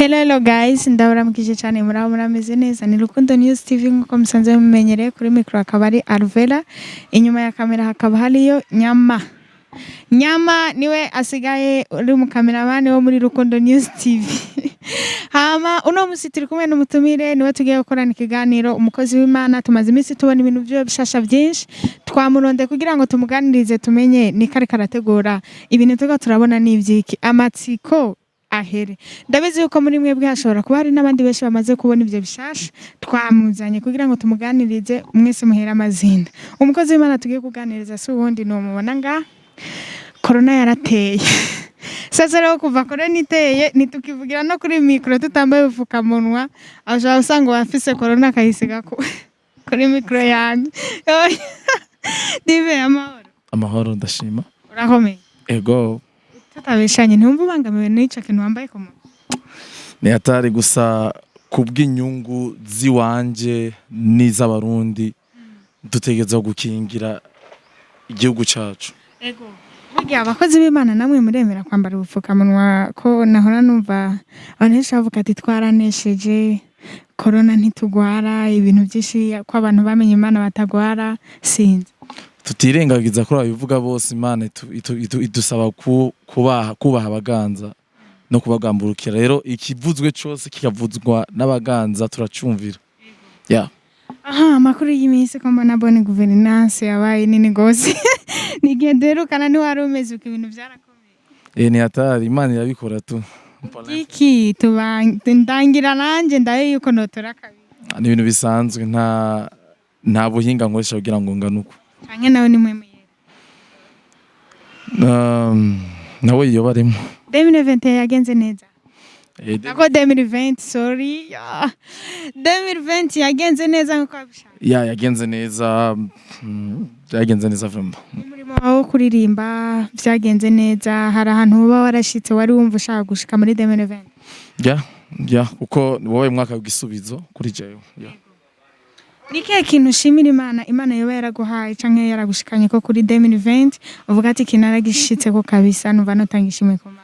Hello, hello guys, ndabaramukije cyane. Murabo murameze neza? Ni Rukundo News TV nkuko musanzwe mumenyereye. Kuri micro akaba ari Alvera, inyuma ya kamera hakaba hariyo Nyama. Nyama niwe asigaye uri mu cameraman wo muri Rukundo News TV. Hama uno musi turi kumwe n'umutumire, niwe tugiye gukorana ikiganiro, umukozi w'Imana. Tumaze iminsi tubona ibintu vyiwe bishasha byinshi, twamuronde kugira ngo tumuganirize, tumenye ni kare karategura ibintu turiko turabona n'ivyiki, amatsiko ahere. Ndabizi yuko muri mwebwe hashobora kuba hari n'abandi benshi bamaze kubona ivyo bishasha. Twamuzanye kugira ngo tumuganirize, mwese muhere amazina. Umukozi w'Imana tugiye kuganiriza si uwundi, ni umubona ngaha. Korona yarateye. Sasa rero kuva korona iteye, ntitukivugira no kuri micro tutambaye ubupfukamunwa. Ashobora gusanga uwafise korona akayisiga kuri micro yanjye. Dive, amahoro? Amahoro, ndashima. Urakomeye? Ego. Tutabeshanye, ntiwumva ubangamiwe n'ico kintu wambaye ku munwa? Ni hatari, gusa kubw'inyungu ziwanje n'iz'Abarundi dutegerezwa gukingira igihugu cacu. Ego. Burya abakozi b'Imana namwe muremera kwambara ubupfukamunwa? Ko nahora numva abantu benshi bavuga ati twaranesheje korona, ntitugwara, ibintu byinshi, ko abantu bamenye Imana batagwara, sinzi. Tutirengagiza ko babivuga bose, Imana idusaba kubaha abaganza no kubagamburukira. Rero ikivuzwe cose kikavuzwa n'abaganza turacumvira, yeah. Aha, amakuru y'iminsi? Ko mbona bonne gouvernance yabaye nini gose, ni igihe duherukana ntiwari umeze uko, ibintu byarakomeye. Ni hatari, Imana irabikora tu. Iki tuba ndangira nanjye ndaye yuko notora kabiri. Ni ibintu bisanzwe, nta buhinga nkoresha kugira ngo ngane uko. Canke nawe ni mwe muyera? Nawe iyo barimo. 2021 yagenze neza? Eh. Nako 2020, sorry, ya. 2020 yagenze neza nkuko wabishaka? Ya, yagenze neza, yagenze neza vraiment. Umurimo wawe wo kuririmba vyagenze neza? Hari ahantu uba warashitse wari wumva ushaka gushika muri 2020? Ya, kuko wabaye umwaka w'igisubizo kuri jewe, ya. Ni ikihe kintu ushimira Imana, Imana yoba yaraguhaye canke yaragushikanye ko kuri 2020, uvuga ati iki naragishitseko kabisa, numva notanga ishimwe ku Mana?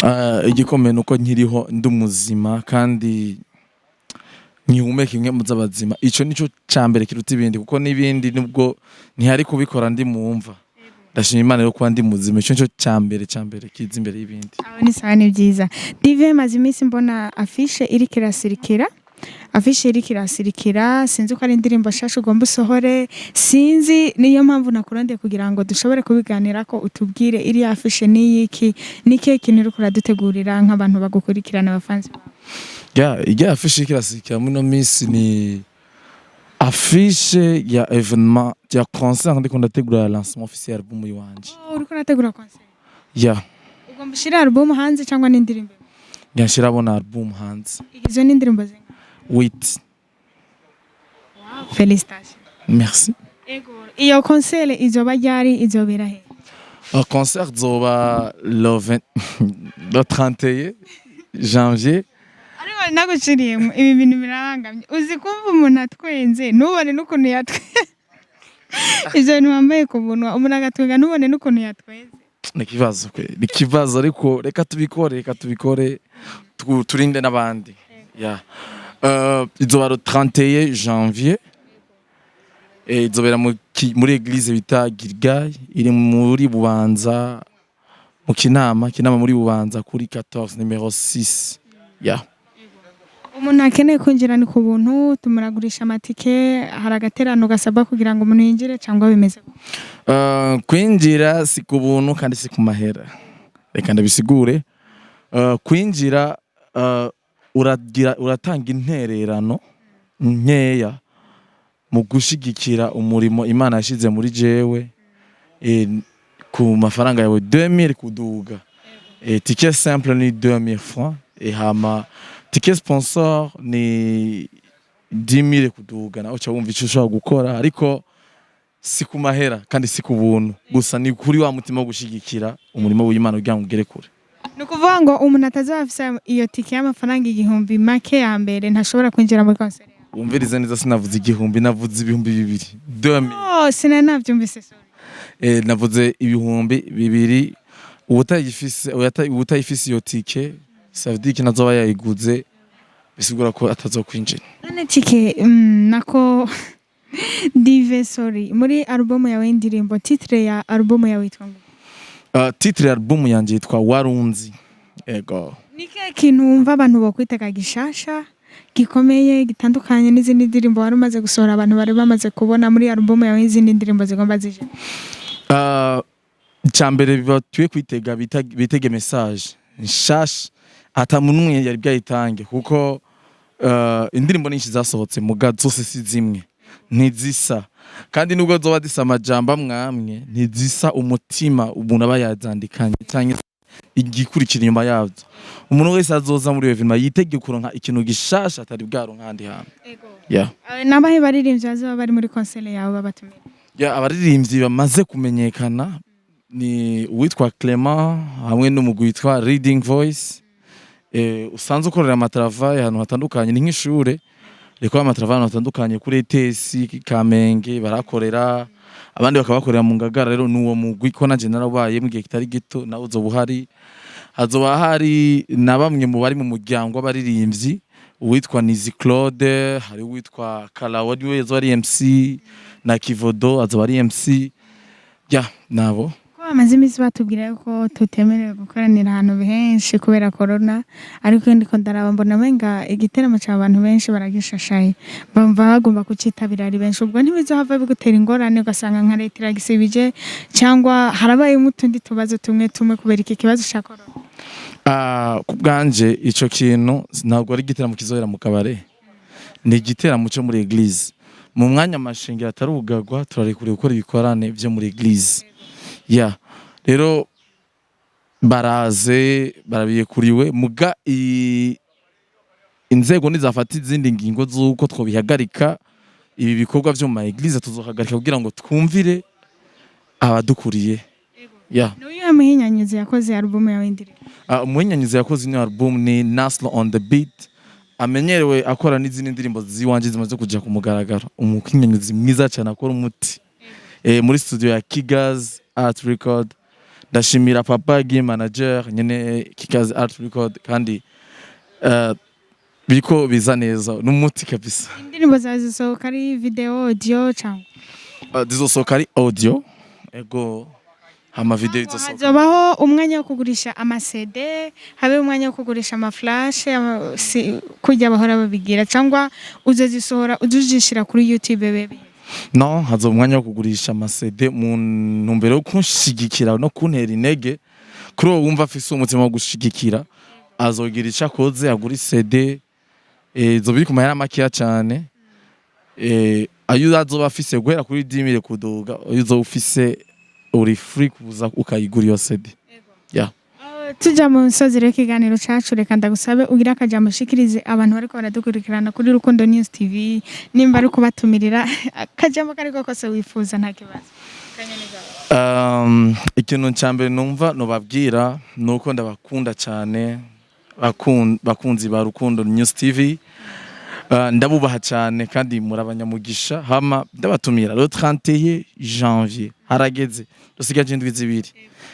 Ah, igikomeye nuko nkiriho, ndi muzima kandi nkihumeka impwemu z'abazima. Ico nico ca mbere kiruta ibindi, kuko n'ibindi nubwo ntihari kubikora ndi mumva. Ndashima Imana rero kuba ndi muzima, ico nico ca mbere kiza imbere y'ibindi. Aho ni sawa, ni byiza. Dive, maze iminsi mbona affiche iriko irasirikira, affiche iriko irasirikira, sinzi ko ari indirimbo nshasha ugomba usohore, sinzi. Niyo mpamvu nakurondeye kugira ngo dushobore kubiganirako, utubwire iriya affiche ni iki, ni ikihe kintu uriko uradutegurira nk'abantu bagukurikirana, abafanzi bawe? Ya, ijya affiche iriko irasirikira muri ino minsi ni affiche ya événement ya concert ndiko ndategura, ya lancement officiel album yiwanje. Oh, uriko urategura concert? Ya. Ugomba ushire album hanze cyangwa n'indirimbo? Nshirabona album hanze. Igizwe n'indirimbo zingahe? Huit. Félicitations. Merci. Ego, iyo concert izoba ryari, izobera he? Concert zoba le 20, le 31 janvier. Ariko naguciriyemo, ibi bintu birabangamye. Uzi kumva umuntu atwenze ntubone n'ukuntu yatwenze? Ivyo bintu wambaye ku munwa, umuntu agatwenga ntubone n'ukuntu yatwenze. Ni ikibazo kwe, ni ikibazo, ariko reka tubikore, reka tubikore, turinde n'abandi. Ya, izoba le 31 janvier. Izobera muri église bita Gilgal, iri muri Bubanza, mu Kinama, Kinama muri Bubanza, kuri 14 numéro 6, ya. Umuntu akeneye kwinjira, ni ku buntu? Tumuragurisha amatike? Hari agaterano gasabwa kugira ngo umuntu yinjire cyangwa bimeze gute? Kwinjira si ku buntu kandi si ku mahera. Reka ndabisigure. Kwinjira uragira uratanga intererano nkeya mu gushigikira umurimo Imana yashize muri jewe, ku mafaranga yawe 2000 kuduga. Ticket simple ni 2000 francs, hama ticket sponsor ni 10000 kuduga. Nawe uca wumva ico ushobora gukora, ariko si ku mahera kandi si ku buntu, gusa ni kuri wa mutima wo gushigikira umurimo w'Imana kugira ngo ugere kure. Ni ukuvuga ngo umuntu atazaba afise iyo tike y'amafaranga 1000 make ya mbere ntashobora kwinjira muri concert yawe? Wumvirize neza, sinavuze 1000, navuze 2000, 2000. Oh, sinari nabyumvise, sorry. Navuze 2000. Uwutayifise iyo tike. Ça veut dire que nazoba yayiguze, bisigura ko atazokwinjira. None tike nako dive, sorry, muri album yawe y'indirimbo, titre ya album yawe yitwa ngo? Titre ya album yanje yitwa Warunzi, ego. Ni kihe kintu wumva abantu bokwitega gishasha, gikomeye, gitandukanye n'izindi ndirimbo wari umaze gusohora, abantu bari bamaze kubona muri album yawe n'izindi ndirimbo zigomba zije? Icambere batuye kwitega, bitege message nshasha ata muntu n'umwe yari bwayitange, kuko indirimbo nyinshi zasohotse, muga zose si zimwe, ntizisa. Kandi nubwo zoba zisa amajambo amwamwe, ntizisa umutima umuntu aba yazandikanye canke igikurikira inyuma yavyo. Umuntu wese azoza muri iyo événement yitege kuronka ikintu gishasha atari bwaronka ahandi hantu, yeah. N'abahe baririmbyi bazoba bari muri concert yawe babatumira? Ya, abaririmbyi bamaze kumenyekana ni uwitwa Clement hamwe n'umugwi witwa Reading Voice, usanzwe ukorera amatravail ahantu hatandukanye. Ni nk'ishure rikora amatravail ahantu hatandukanye, kuri ETS Kamenge barakorera, abandi bakaba bakorera mu Ngagara. Rero n'uwo mugwi ko nanje narabaye mu gihe kitari gito, nawe uzoba uhari. Hazoba hari na bamwe mu bari mu muryango w'abaririmbyi, uwitwa Nizi Claude, hari uwitwa Kalawa, niwe azoba ari MC, na Kivodo azoba ari MC, ya nabo. Ko bamaze iminsi batubwira yuko tutemerewe gukoranira ahantu henshi kubera corona, ariko ndiko ndaraba mbona menga igiteramo c'abantu benshi baragishashaye, bumva bagomba kucitabira ari benshi. Ubwo ntibizohava bigutera ingorane, ugasanga nka leta iragisibije, cyangwa harabayemo utundi tubazo tumwe tumwe kubera iki kibazo ca corona? Ah, ku bwanje ico kintu ntabwo ari igiteramo kizohera mu kabare, ni igiteramo cyo muri église. Mu mwanya amashengero atarugagwa, turarekuriwe gukora ibikorane vyo muri église, ya. Rero baraze, barabiyekuriwe, muga inzego nizafata izindi ngingo z'uko twobihagarika ibi bikorwa vyo mu ma église, tuzohagarika kugira ngo twumvire abadukuriye, ya. N'uyuhe muhinyanyuzi yakoze album yawe y'indirimbo? Umuhinyanyuzi yakoze ino album ni Naslo on the beat, amenyerewe akora n'izindi ndirimbo ziwanje zimaze kuja ku mugaragaro. Umuhinyanyuzi mwiza cyane, akora umuti muri studio ya Kigas Art Record. Ndashimira papa Guy, manager nyene Kigas Art Record, kandi biriko biza neza, n'umuti kabisa. Indirimbo zawe zisohoka ari video, audio cyangwa? Zizosohoka ari audio, ego, hama video izosohoka. Hazobaho umwanya wo kugurisha ama CD, habe umwanya wo kugurisha ama flash, kurya bahora babigira, cyangwa uzozisohora uzuzishira kuri YouTube bebe? No, hazoba umwanya wo kugurisha ama CD mu ntumbero yo kunshigikira no kuntera intege. Kuri uwo wumva afise umutima wo gushigikira, azogira ico akoze agura CD. Izo biri ku mahera makeya cane, ayo azoba afise guhera kuri 10 000 kuduga. Ayo uzoba ufise, uri free kuza ukayigura iyo CD, yeah. Tuja mu misozi rero ikiganiro cacu, reka ndagusabe ugire akajambo ushikirize abantu bariko baradukurikirana kuri Rukundo News TV, nimba ari kubatumirira, akajambo kariko kose wifuza, nta kibazo. Ikintu cya mbere numva nobabwira ni uko ndabakunda cyane, bakunzi ba Rukundo News TV. Ndabubaha cyane kandi muri abanyamugisha. Hama ndabatumira le 31 janvier, harageze, dusigaje indwi 2,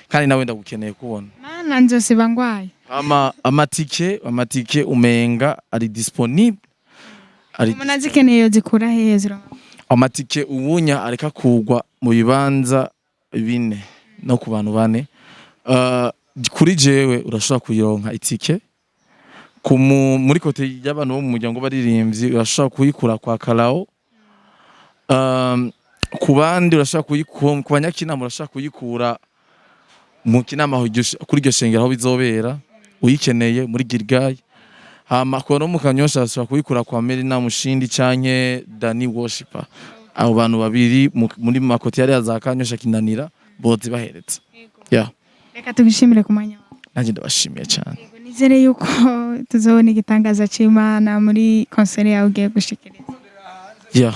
kandi nawe ndagukeneye kubona. Mana, nzosiba ngwaye. Hama amatike umenga ari disponible, ari Umuntu azikeneye yozikura hehe, zironka? Amatike ubunya areka kugwa mu bibanza bine no ku bantu bane. Kuri jewe urashobora kuyironka itike muri côté y'abantu bo mu muryango baririmbyi, urashobora kuyikura kwa Kalao. Ku bandi urashobora kuyikura ku banyakinama, urashobora kuyikura mu kinama aho kuri iryo shengero aho bizobera, uyikeneye muri Gilgai. Hama ku bantu bo mu Kanyosha bashobora kuyikura kwa Merina Mushindi canke Dani Worshipper. Abo bantu babiri muri makoti yari za Kanyosha, Kinanira, bozi bahereza, yeah. Reka tubishimire ku mwanya wawe. Nanjye ndabashimiye cyane. Yego, nizere yuko tuzobona igitangaza c'Imana muri concert yawe ugiye gushikiriza. Yeah.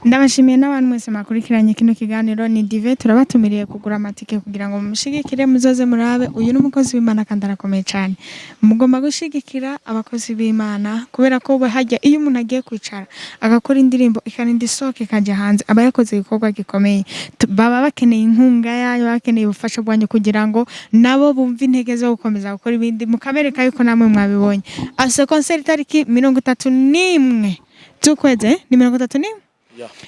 Ndabashimiye n'abantu mwese mwakurikiranye kino kiganiro. Ni Dive, turabatumiriye kugura amatike kugira ngo mumushigikire, muzoze murabe. Uyu ni umukozi w'Imana kandi arakomeye cyane. Mugomba gushigikira abakozi b'Imana kubera ko hajya iyo umuntu agiye kwicara agakora indirimbo, ikarinda isohoka, ikajya hanze, aba yakoze igikorwa gikomeye. Baba bakeneye inkunga yanyu, baba bakeneye ubufasha bwanyu kugira ngo nabo bumve intege zo gukomeza gukora ibindi, mukabereka yuko namwe mwabibonye. Afise concert itariki 31 z'ukwezi, eh? Ni 31?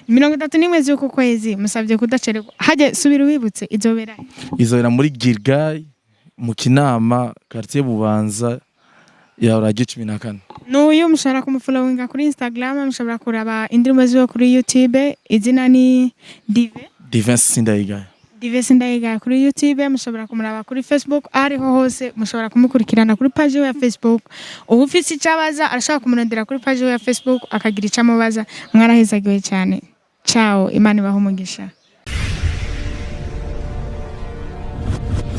31 z'uku kwezi. Musabye kudacererwa. Hajya subira wibutse, izobera he? Izobera muri Gilgal mu Kinama, quartier Bubanza, ya radio 14. N'uyu mushobora kumufollowinga kuri Instagram, mushobora kuraba indirimbo ziwe kuri YouTube. Izina ni Dive. Divin Sindayigaya. Dive Sindayigaya kuri YouTube, mushobora kumuraba kuri Facebook, aho ariho hose mushobora kumukurikirana kuri page yiwe ya Facebook. Uba ufise icyo abaza, arashobora kumurondera kuri page yiwe ya Facebook akagira icyo amubaza. Mwarahezagiwe cyane. Ciao, Imana ibahe umugisha.